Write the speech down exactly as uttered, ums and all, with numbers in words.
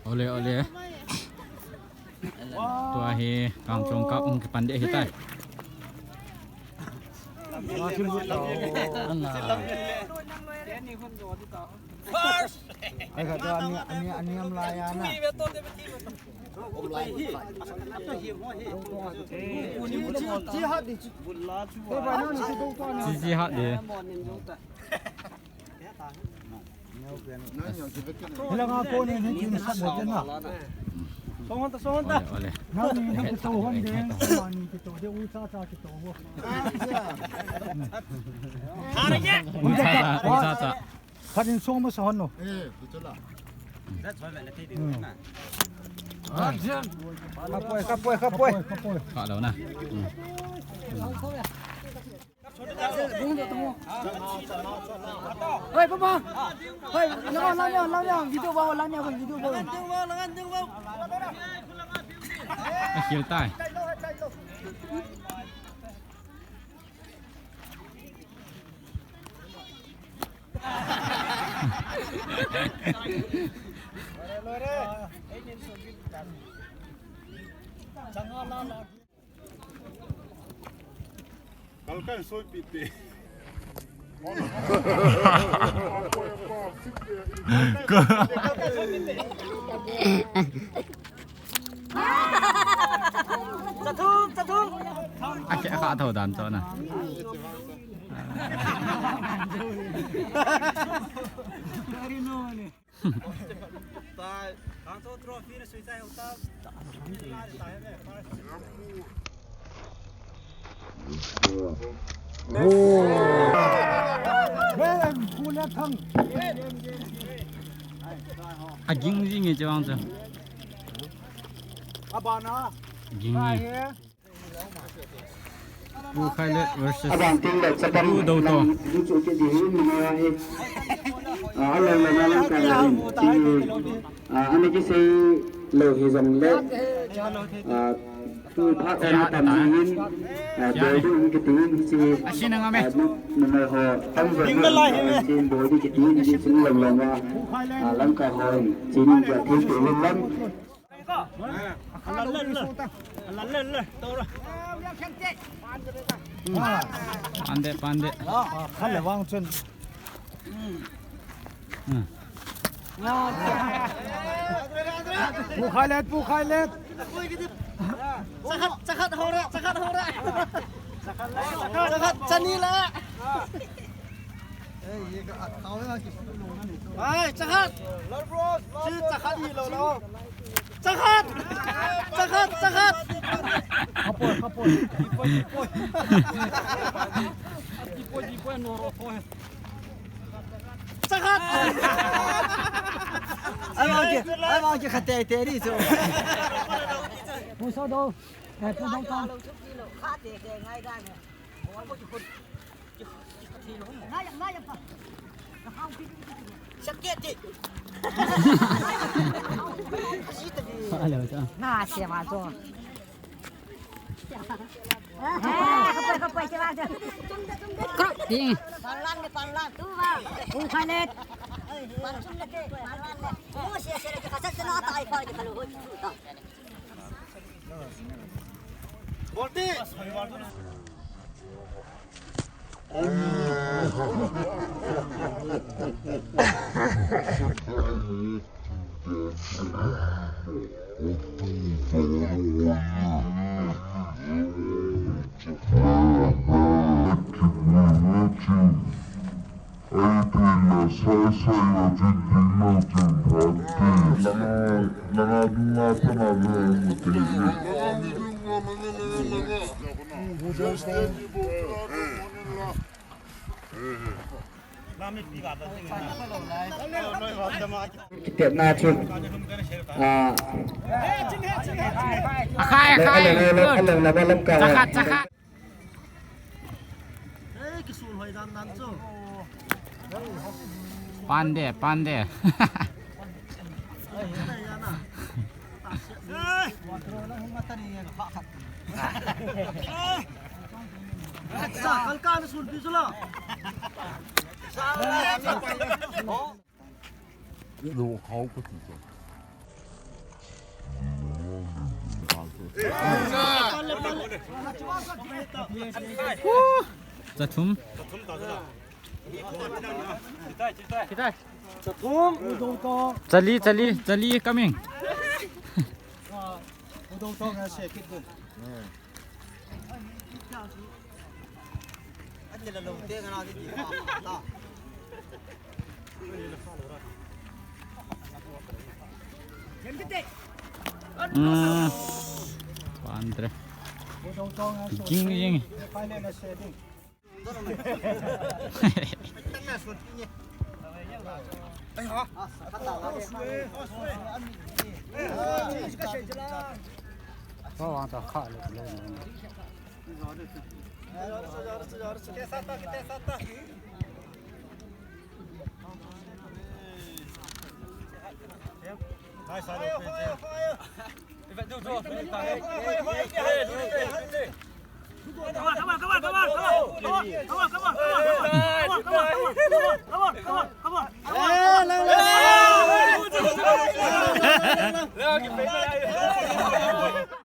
Ole, ole. Tua hi Kamchong kap hung kipan ding ahitai. First! Ai kha tua ani, ani, ani am lai a na. Chi, chi hat di. Chi, chi hat di. Hilanga koni ni kin sa mo na. Songon ta, songon ta. Ole, ole. Na ni ni kito hon de, ma ni kito de u cha cha kito ho. Thar ye. U cha cha, u cha cha. Khat in song ma sa hon no. Eh, kito la. That's why I take it. Kapoi, kapoi, kapoi. Kapoi, kapoi. Ka lo na. Hoi, papa. Hoi, lang lang lang lang video ba, lang lang video ba. Akhil tai. Kalkan soi pite. Chathu, chathu. Akhe kha tho dan cho na. Aging jing e chawang cha. Abana. Ging e. Pu Khailet versus Pu Dotto. Ana kisei lou hijongle, tu phat ana tam in, boi ding kiti in hiche, numei ho tam jong in boi ding kiti in hiche lou lou a, Lamka ho in chin ja thei te lou lam. Pande, pande. Khan le vang chun. Pu Khailet, Pu Khailet. Chakhat, chakhat hora, chakhat hora. Chakhat chani la. Ai, chakhat. Chakhat hi lou lou. Chakhat. Chakhat, chakhat. Kapoi, kapoi. Dipoi, dipoi. Dipoi, dipoi, no ro ko he. Chakhat. Ai, ma ki, ai, ma ki khate te ri so. Pu so do. Eh, pu do ta. Khate te ngai da ne. Kitepna chu, ah, akhai, akhai. Chakhat, chakhat. Pande, pande. Chathum. Chathum. Chali, chali, chali coming. Hmm. Andre. Ging, ging.